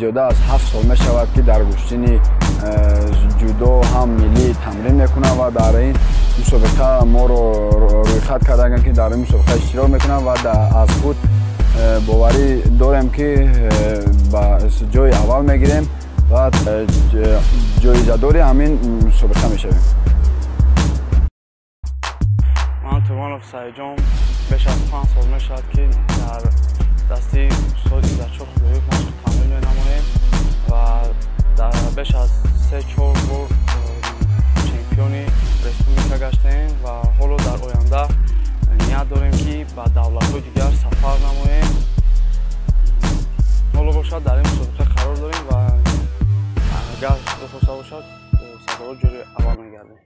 Зиёда аз 7 сол мешавад, ки дар гӯштини ҷудо ҳам миллӣ тамрин мекунам ва дар ин мусобиқа моро рӯйхат карданд, ки дар ин мусобиқа иштирок мекунам ва аз худ боварӣ дорем, ки ба ҷои аввал мегирем ва ҷоизадори ҳамин мусобиқа мешавем. Ман Турмонов Саидҷон, беш аз 5 сол мешавад, ки дар дасти устод Иззатшоҳ Худоёв машқу тамрин менамоем ва дар беш аз 3-4 бор чемпиони республика гаштаем ва ҳоло дар оянда ният дорем, ки ба давлатҳои дигар сафар намоем. Ҳоло бошад, дар ин мусобиқа қарор дорем ва агар худо хоста бошад, сазовор ҷои аввал мегардем.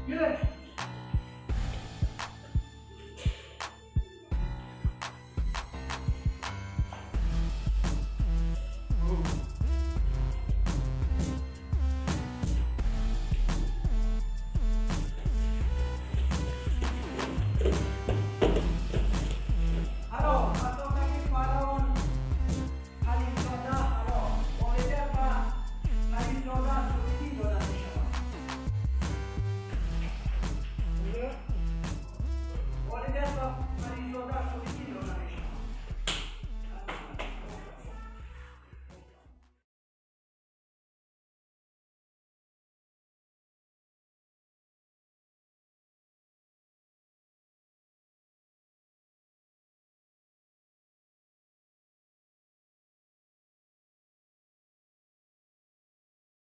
Good.